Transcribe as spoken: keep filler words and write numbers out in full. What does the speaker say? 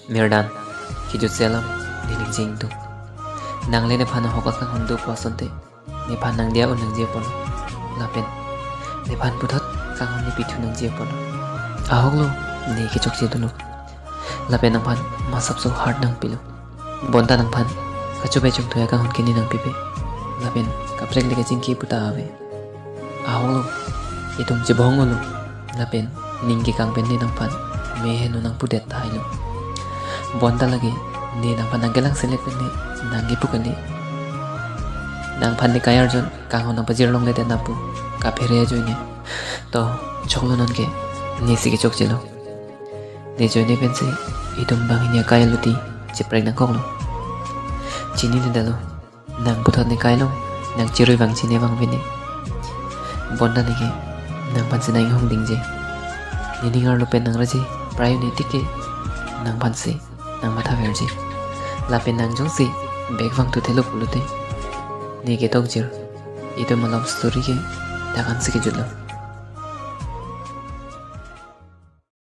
Mirdan, kejutse alam ne ning chingtung. Nang le nephan ahok akanghon do pu asonte, nephan nangdiya un nangji apotlo. Lapen nephan puthot kanghon ne pithu nangji apotlo. Ahoklo, ne kechokche dolo. Lapen nangphan masapso heart nangpilo. Bonta nangphan kachobe chongthu akanghon ke ne nangpipe. Lapen kaprek le kachingki puta ave. Ahoklo, itum chebong-olo. Lapen ning kekang pen ne nangphan meheno nangpudet thailo. Bonta lake ne nangphan nangkelang selek pen ne nangkepu kali. Nangphan ne kai arjon kanghon nangpajir longle det nangpu, kaphere ajoine. To, choklo nonke, nesi kechokchelo. Ne ajoine pensi itum banghini akai aluti cheprek nangkoklo. Chiniledetlo, nang puthot ne kailo, nang chirui vangji ne vangve ne. Bonta neke nangphansi nang-inghong dingje. Nening arlo pen nang raji prai un-e tik ke nangphansi nang matha verji. Lapen nang jongsi bag vangthuthelo pulote, ne ketokjir. Itum a-love story ke dak ansi kejutlo.